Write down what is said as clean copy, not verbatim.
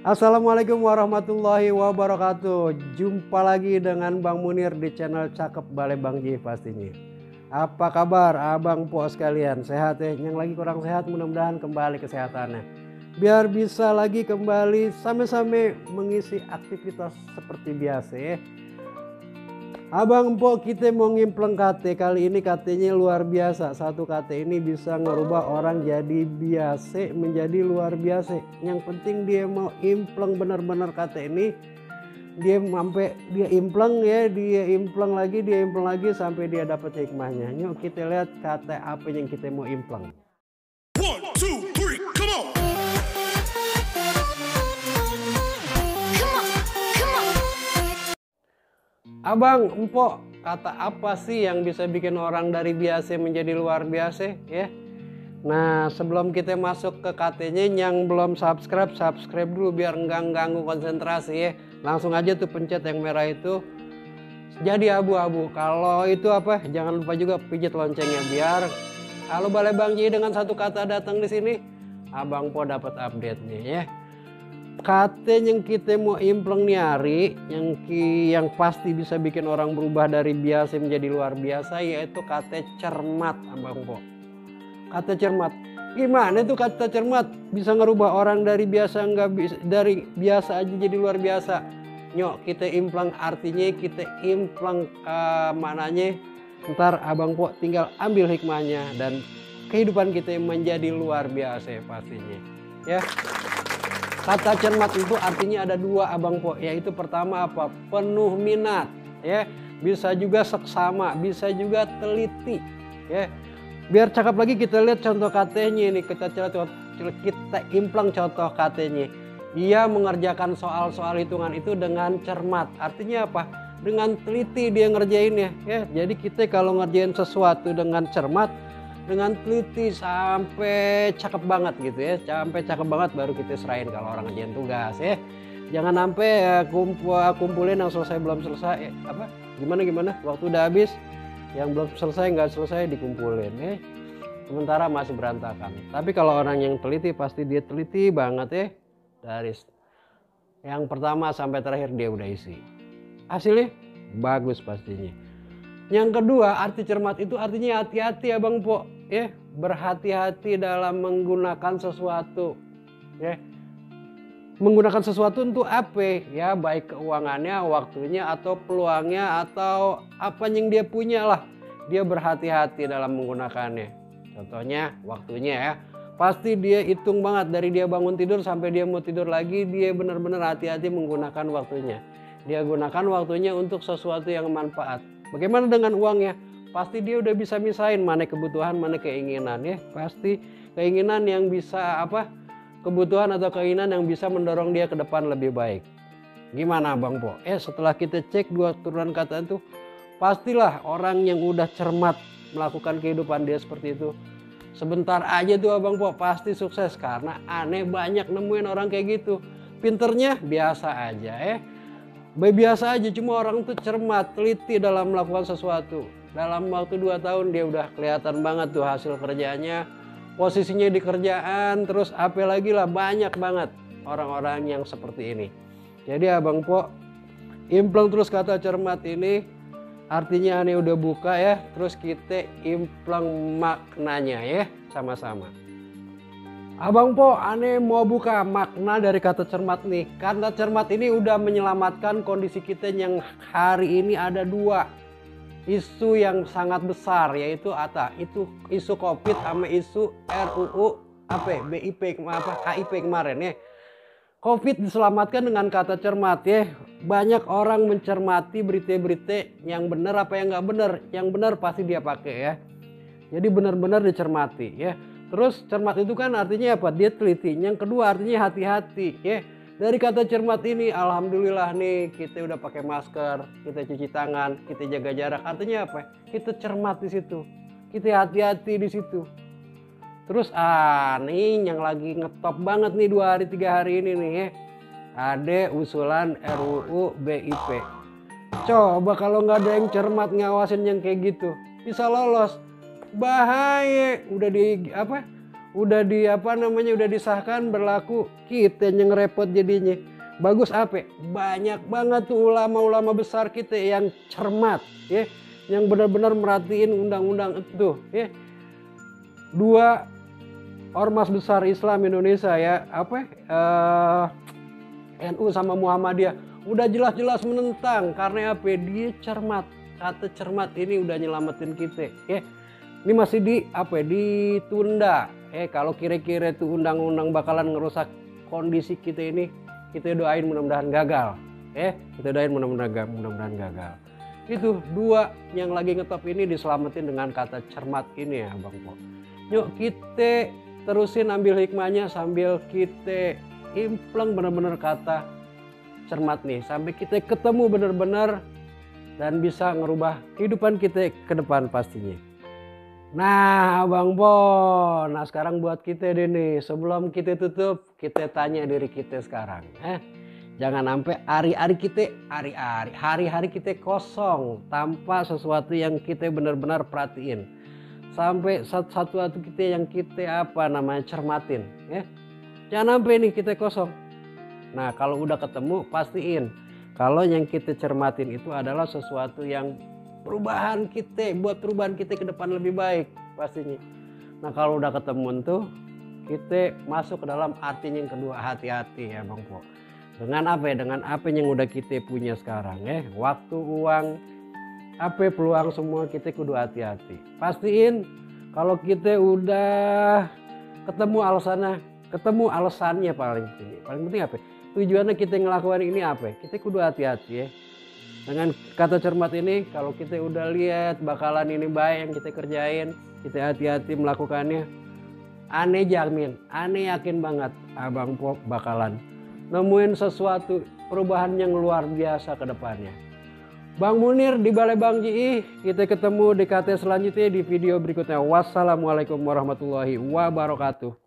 Assalamualaikum warahmatullahi wabarakatuh. Jumpa lagi dengan Bang Munir di channel Cakep Balai Bang Ji pastinya. Apa kabar abang po sekalian? Sehat ya? Yang lagi kurang sehat mudah-mudahan kembali kesehatannya. Biar bisa lagi kembali sama-sama mengisi aktivitas seperti biasa ya. Abang po kita mau ngimpleng KT kali ini, KT-nya luar biasa. Satu KT ini bisa ngerubah orang jadi biasa menjadi luar biasa. Yang penting dia mau impleng benar-benar KT ini, dia sampai dia impleng ya, dia impleng lagi sampai dia dapat hikmahnya. Yuk kita lihat KT apa yang kita mau impleng. 1, 2, 3, come on. Abang, empok, kata apa sih yang bisa bikin orang dari biasa menjadi luar biasa ya? Nah, sebelum kita masuk ke KT-nya, yang belum subscribe dulu biar enggak ganggu konsentrasi ya. Langsung aja tuh pencet yang merah itu jadi abu-abu. Kalau itu apa? Jangan lupa juga pijit loncengnya biar kalau Balai Bang Ji dengan satu kata datang di sini, Abang Po dapat update-nya ya. KT yang kita mau impleng nih hari yang pasti bisa bikin orang berubah dari biasa menjadi luar biasa, yaitu KT cermat Abang Po. KT cermat gimana tuh KT cermat bisa ngerubah orang dari biasa aja jadi luar biasa. Nyok kita impleng artinya, kita impleng maknanya, ntar Abang Po tinggal ambil hikmahnya dan kehidupan kita menjadi luar biasa pastinya ya. Kata cermat itu artinya ada dua Abang Po, yaitu pertama apa? Penuh minat ya, bisa juga seksama, bisa juga teliti ya. Biar cakep lagi kita lihat contoh KT-nya ini, kita impleng contoh KT-nya. Dia mengerjakan soal-soal hitungan itu dengan cermat. Artinya apa? Dengan teliti dia ngerjainnya ya. Jadi kita kalau ngerjain sesuatu dengan cermat, dengan teliti sampai cakep banget gitu ya, sampai cakep banget baru kita serahin kalau orang ngerjain tugas ya. Jangan sampai kumpulin yang selesai belum selesai apa gimana waktu udah habis yang belum selesai nggak selesai dikumpulin ya, sementara masih berantakan. Tapi kalau orang yang teliti pasti dia teliti banget ya, dari yang pertama sampai terakhir dia udah isi, hasilnya bagus pastinya. Yang kedua, arti cermat itu artinya hati-hati Abang Po ya, berhati-hati dalam menggunakan sesuatu ya. Menggunakan sesuatu untuk apa ya, baik keuangannya, waktunya, atau peluangnya, atau apa yang dia punya lah, dia berhati-hati dalam menggunakannya. Contohnya waktunya ya, pasti dia hitung banget dari dia bangun tidur sampai dia mau tidur lagi, dia benar-benar hati-hati menggunakan waktunya. Dia gunakan waktunya untuk sesuatu yang manfaat. Bagaimana dengan uangnya? Pasti dia udah bisa misahin mana kebutuhan, mana keinginan ya. Pasti keinginan yang bisa apa? Kebutuhan atau keinginan yang bisa mendorong dia ke depan lebih baik. Gimana Bang Po? Setelah kita cek dua turunan kata itu, pastilah orang yang udah cermat melakukan kehidupan dia seperti itu, sebentar aja tuh Abang Po pasti sukses. Karena aneh banyak nemuin orang kayak gitu. Pinternya biasa aja ya. Biasa aja, cuma orang tuh cermat, teliti dalam melakukan sesuatu. Dalam waktu 2 tahun dia udah kelihatan banget tuh hasil kerjanya, posisinya di kerjaan, terus apa lagi lah, banyak banget orang-orang yang seperti ini. Jadi Abang Po impleng terus kata cermat ini, artinya aneh udah buka ya, terus kita impleng maknanya ya sama-sama. Abang Po, aneh mau buka makna dari kata cermat nih. Kata cermat ini udah menyelamatkan kondisi kita yang hari ini ada 2 isu yang sangat besar, yaitu itu isu COVID sama isu RUU BIP KIP kemarin ya. COVID diselamatkan dengan kata cermat ya. Banyak orang mencermati berita-berita yang benar apa yang nggak benar. Yang benar pasti dia pakai ya. Jadi benar-benar dicermati ya. Terus cermat itu kan artinya apa? Dia teliti. Yang kedua artinya hati-hati ya. Dari kata cermat ini alhamdulillah nih kita udah pakai masker, kita cuci tangan, kita jaga jarak. Artinya apa? Kita cermat di situ. Kita hati-hati di situ. Terus nih yang lagi ngetop banget nih 2 hari 3 hari ini nih ya. Ada usulan RUU BIP. Coba kalau nggak ada yang cermat ngawasin yang kayak gitu, bisa lolos. Bahaya, udah udah disahkan berlaku, kita yang repot jadinya. Bagus apa? Banyak banget tuh ulama-ulama besar kita yang cermat ya, yang benar-benar merhatiin undang-undang itu ya. Dua ormas besar Islam Indonesia ya, NU sama Muhammadiyah udah jelas-jelas menentang karena apa? Dia cermat. Kata cermat ini udah nyelamatin kita ya. Ini masih ditunda. Kalau kira-kira itu undang-undang bakalan ngerusak kondisi kita ini, kita doain mudah-mudahan gagal. Kita doain mudah-mudahan gagal. Itu dua yang lagi ngetop ini diselamatin dengan kata cermat ini ya Bang Po. Yuk kita terusin ambil hikmahnya sambil kita impleng benar-benar kata cermat nih. Sampai kita ketemu benar-benar dan bisa ngerubah kehidupan kita ke depan pastinya. Nah Bang Po, nah sekarang buat kita deh nih, sebelum kita tutup, kita tanya diri kita sekarang. Jangan sampai hari-hari kita kosong tanpa sesuatu yang kita benar-benar perhatiin. Sampai satu kita yang kita cermatin. Jangan sampai nih kita kosong. Nah kalau udah ketemu pastiin kalau yang kita cermatin itu adalah sesuatu yang perubahan kita ke depan lebih baik pastinya. Nah kalau udah ketemu tuh kita masuk ke dalam artinya yang kedua, hati-hati ya Bang Po. Dengan apa yang udah kita punya sekarang waktu, uang, peluang semua kita kudu hati-hati. Pastiin kalau kita udah ketemu alasannya paling penting tujuannya kita ngelakuin ini kita kudu hati-hati ya. Dengan kata cermat ini kalau kita udah lihat bakalan ini baik yang kita kerjain, kita hati-hati melakukannya, aneh yakin banget Abang Pop bakalan nemuin sesuatu perubahan yang luar biasa ke depannya. Bang Munir di Balai Bang Ji, kita ketemu di KT selanjutnya di video berikutnya. Wassalamualaikum warahmatullahi wabarakatuh.